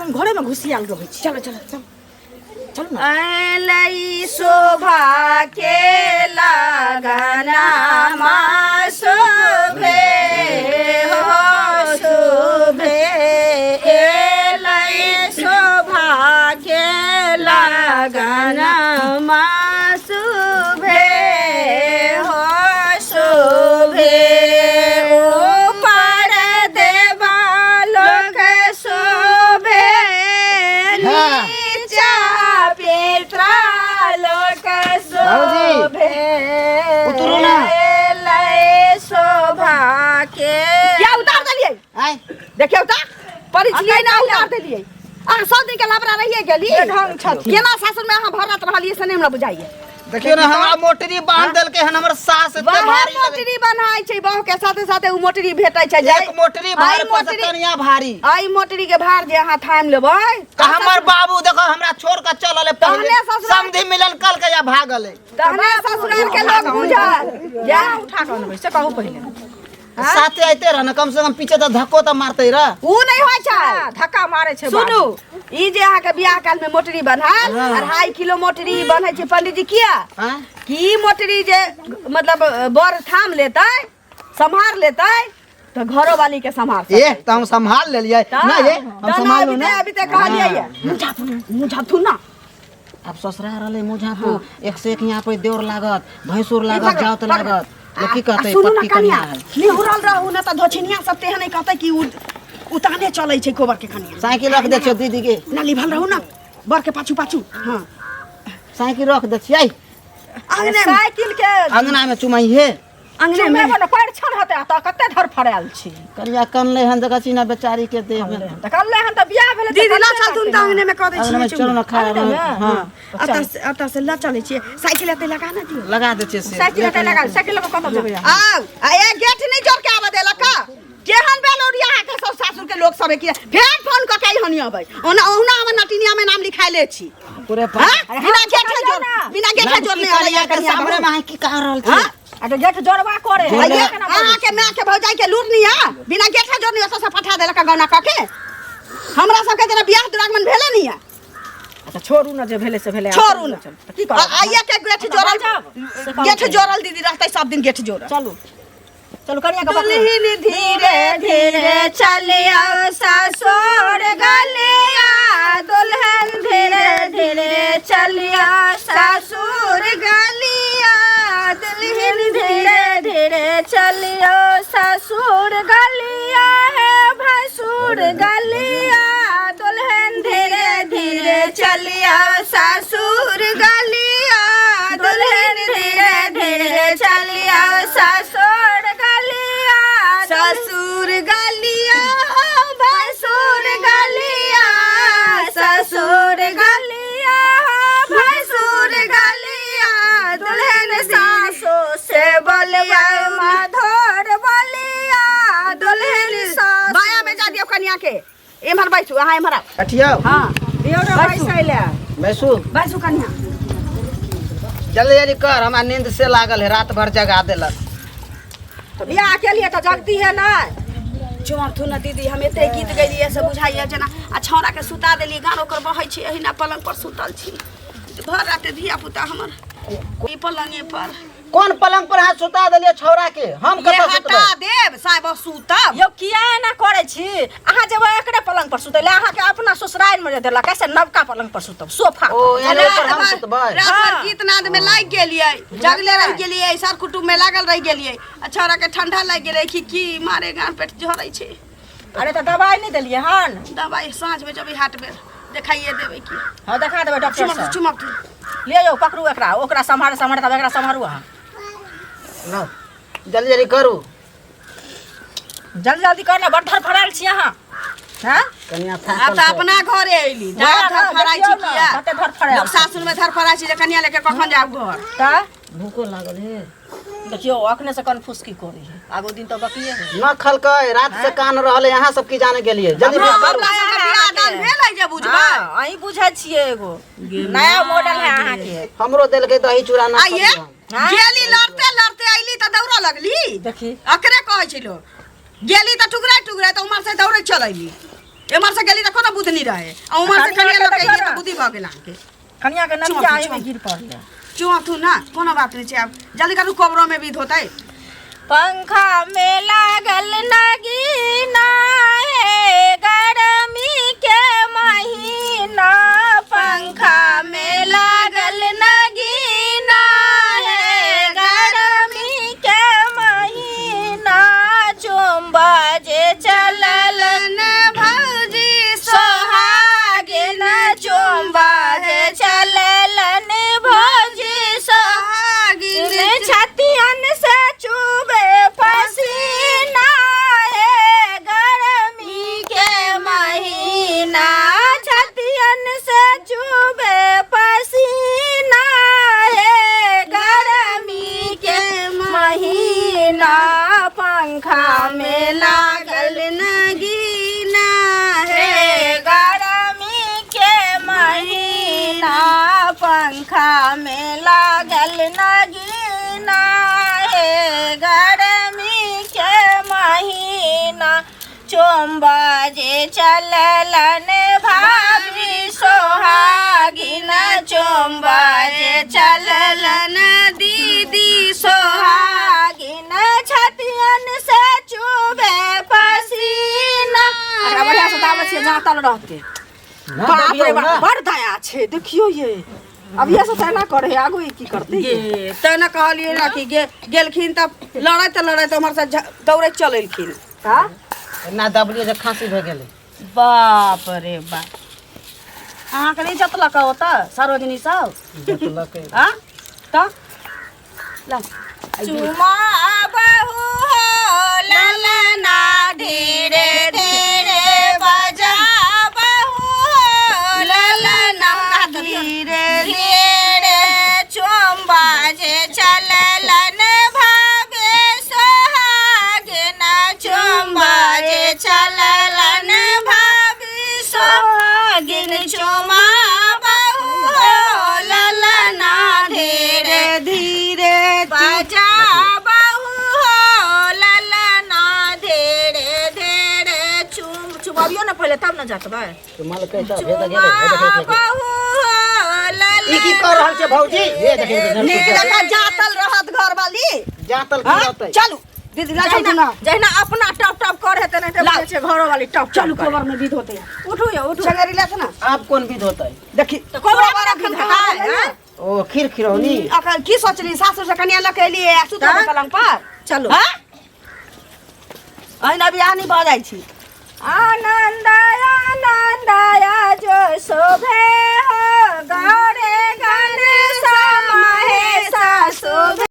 हरदम घरे में घुसियाल रहै छी। चलो चलो चलो चलू ना। अलै शोभा के लगना मा शोभे हो शोभे, एलै शोभा के लगना मा शोभे हो शोभे, ऊपर देवालोक शोभे, नीचा पितरालोक शोभे, उतरू ना। एलै शोभा के। क्या उतार देलियै? आय। देखियौ तऽ पढ़ै छियै ना, उतार देलियै। अहाँ सब दिन के लबड़ा रहिए गेली। ढंग छथिन। केना सासुर में अहाँ भरत रहलियै से नहि हमरा बुझाइए। देखियो ना, हमरा मोटरी बांध देलकै हन हमर सास, एते वएह भारी लगै। मोटरी बन्हाइ छै, बहू के साथे साथे उ मोटरी भेटै छै। जे एक मोटरी भार आइ पर से मोटरी कनिया भारी। आइ मोटरी के भार जे अहाँ थामि लेबै तऽ हमर बाबू देखो हमरा छोड़ के चल अलै पहिले। तहने ससुराल- समधि मिलन कल के या भागल। तहने ससुराल के लोग बुझल जे उठा कऽ अनबै से कहू पहिले। साथे आइते रह ना, कम से कम पीछे तऽ धक्को तऽ मारते रह। उ नहि होइ छै। हाँ, धक्का मारे छै। सुनू, ई जे अहाँके बियाह काल में मोटरी बन्हाल, हाँ। 2.5 किलो मोटरी बन्है छै पंडीजी। किया? हाँ? कि ई मोटरी जे मतलब बर थाम लेतै, सम्हार लेतै, तऽ घरो वाली के सम्हार ए सकतै। तऽ हम सम्हाल लेलियै ना, ये हम तऽ सम्हालू अभी ना। ते अभी ते कहलियै ये मुँह झाँपू ना, मुँह झाँपथुन ना। अब ससुरा रहले मुँह झाँपू, एक से एक यहाँ पे देवर लागत, भैंसुर लागत, जाउत लागत, लोग की कहतै? आ सुनू ना पक्की कनिया, कनिया है। निहुरल रहू ना तऽ धोछिनिया सब तेहन नहि कहतै कि उताने चलै छै कोबर के कनिया। साइकिल रख दे छियौ दीदी के। ना लिभल रहू ना बर के पाछू पाछू। हाँ। साइकिल रख दे छियै। अंगने में। साइकिल के अंगना में चुमैहे। अंगने में। चुमेबो ने, परिछन हेतै आ तऽ कते धरफड़ायल छी। कनिया कनले हन, देखै छी ना बेचारी के देह में। तऽ कनले हन तऽ बियाह भेलै तऽ दीदी लऽ कनबे चलथुन करतै तऽ ने। अंगने में कऽ दै अंगना में छियै। चलू ना खा। अंगने में? हाँ। अतऽ से, अतऽ से लऽ चलै छियै, साइकिल एतै लगा ना दियौ। लगा दे छियै से। साइकिल एतै लगा, साइकिल लऽ कऽ कतऽ जेबै अहाँ? आउ आ ए गेट नहि जोड़ के आबऽ देलक का? केहन बेलौरिया अहाँके सब सासुर के लोक सब है? फेर फोन कऽ के अइहनी अबै। ओना ओहुना हमर नटिनिया में नाम लिखाइले छी। पूरे हाँ? बिना गेट जोड़, बिना गेट नाम जोड़ की नहीं अबै। कनिया के सामने में अहाँ की कह रहल छी? हाँ? आ तऽ गेट जोड़बा करे है। आइये, केना बजै? अहाँके माय के भौजाई के लूर नहीं है, बिना गेट जोड़ नहीं ओतऽ से पठा देलक गौना कऽ के। हमरा सबके जेना बियाह दुरागमन भेले नहीं है। अच्छा छोड़ू ने, जे भेलै से भेलै। आब छोड़ू ने। चलू, तऽ की करब? आइये के गेट जोड़ल। बजाब, से कहू। गेट जोड़ल दीदी रहतै सब दिन गेट जोड़ल। चलू चलू, कनिया के पकड़ू। दुल्हिन धीरे धीरे चलिया ससुर गलिया, दुल्हन धीरे धीरे चलिया ससुर गलिया, दुल्हन धीरे धीरे चलियो ससुर गलिया है भसुर गलिया, दुल्हन धीरे धीरे चलिया ससुर गलिया, दुल्हन धीरे धीरे चलिया ससुर गलिया, ससुर गलिया भसुर गलिया, ससुर गलिया भसुर गलिया, दुल्हन सासु से बोलिया माधोर बोलिया, दुल्हन सासु। बाया में जा दियौ कनिया के। एम्हर बैसू अहाँ, एम्हर आउ। अठियौ। हाँ। दियौ ने बैसै लए। बैसू। बैसू कनिया। जल्दी जल्दी कर, हमरा नींद से लागल है, रात भर जगा देलक। तऽ बियाह केलियै तऽ जगती है ना। चुमथु न दीदी, हम एते गीत गेलियै से बुझाइए जेना आ छौड़ा के सुता देलियै, गान ओकर बहै छै, एहिना पलंग पर सुतल छी भर रात। धिया पुता हमर ई पलंगे पर। कोन पलंग पर अहाँ सुता देलियै छौड़ा के? हम ये कतऽ हटा सुतबै? देब साहेब, सुतब। यौ, किया एना करै छी अहाँ? जेबै एकरे पलंग पर सुतै लए, अहाँके अपना ससुरारि में जे देलक से नवका पलंग पर सुतब, सोफा ओ पर। एने पर हम सुतबै? रात भर हाँ। गीत नाद में लागि गेलियै, जगले रहि गेलियै, सर कुटुम्ब में लागल रहि गेलियै आ छौड़ा के ठंडा लागि गेलै कि की मारे गान पेट झरै छै। अरे तऽ दबाइ नहि देलियै हन? दबाइ साँझ में जेबै हाट बेर, देखाइए देबै की। हँ, देखा देबै डॉक्टर चुमक से। चुमक। ले यौ, पकड़ू एकरा, ओकरा सम्हारे सम्हारे तब एकरा सम्हारू अहाँ। ना, जल्दी जल्दी करू। जल्दी जल्दी कर ने, बड़ धड़फड़ायल छी अहाँ। हाँ? कनिया आब थाकल तऽ छै। अपना घरे अयली। वएह जा धरफड़ाइ छी देखियौ ने, किया? कते धड़फड़ायल लोक छै। सासुर में धरफड़ाइ छी जे कनिया लेके कखन जायब घर। तऽ भूखो लागल हे। देखियौ, अखने से कन्फ्यूज की करै है, आगो दिन तऽ बकिए है। न खलकै, रात से कान रहलै, अहाँ सब की जाने गेलियै? जल्दी हमरा करू। हमरा सबके बियाह दान भेल है जे बुझबै? हाँ, अहीं बुझै छियै, एगो नया मॉडल है अहाँके। हमरो देलकै दही चूड़ा ना। आइये हाँ? गेली, लड़ते लड़ते अयली तऽ दौड़ऽ लगली। देखी। अकरे कहै छै लोक, गेली तऽ टुकरा टुकरा तऽ उम्हर से दौड़े चल अयली। एम्हर से गेली तऽ कोनो बुधनी रहे आ उम्हर से कनिया कनिया लऽ के के एलियै देखियौ तऽ ने। बुद्धि भऽ गेल अहाँके। कनिया के ननिया चुआथू, एहिमे गिर पड़लै। चुआथू ना, कोनो बात नहीं छै, आब जल्दी करू, कबरो में विध होतै। पंखा में लागल नगीना हे गर्मी के महीना, पंखा में लागल नगीना हे गर्मी के महीना, चुम्बा जे चलल न भौजी सोहागिन, चुम्बा जे चलल न भौजी सोहागिन, छतियन से चुबे पसीना हे गर्मी के महीना, छतियन से चुबे पसीना हे गर्मी के महीना, पंखा में लागल नगीना हे गर्मी के महीना, पंखा में लागल नगीना हे गर्मी के महीना, चुम्बा जे चललन भाभी सोहागिन, चुम्बा जे चललन दीदी सोहागिन, छतियन से चुबे पसीना। एकरा बढ़िया से दाबै छियै, जाँतल रहतै। ना बाप रे दबियौ बाप, ना। बड़ दया छै। देखियौ ये, अभिये से तेना करे है, आगू ई की करतै ये? गे तेँ ने कहलियै ने कि गे गेलखिन तऽ लड़ैत लड़ैत उम्हर से दौड़ैत चल एलखिन। का ना दबलियै जे खाँसी भए गेलै। बाप रे बाप, अहाँके नहि जतलक ओतऽ सरोजनी सब? जतलकै। आँ तऽ ला। चुमा बहू हो ललना, धीरे धीरे बजा बहू हो ललना, धीरे धीरे चुम्बा जे चललन भावे सोहागिन, चुम्बा जे चललन भाभी सोहागिन, चुमा बहू हो ललना, धीरे धीरे बजा बहू हो ललना, धीरे धीरे चुम चुमाबियो ने पहिले तब ने जतबै। चुमलकै तऽ हे तऽ गेलै, हे देखै, देखै। बहू हो ई की कर रहल छै भौजी? हे देखै, देखै। नीक जकाँ जातल रहत घरवाली। जातल की हाँ? रहतै? चलू दीदी, ला चलू ना। जहिना अपना टप टप करे तेनाहिते लाउ। बुझै छै घरो वाली टप। चलू, कोबर में विध होतै। उठू यौ, उठू। चंगेरी ले ना। आब कोन विध होतै? देखी तऽ कोबरा कोबर एखन एखन हेतै, हेतै, हैं? ओ खीर खिरौनी। अखन की सोचली, सासुर से कनिया लऽ के एलियै आ सुतल तऽ? पलंग पर? चलू। हाँ? अहिना बियाह नहि भऽ जाइ छी। आनंद आनंद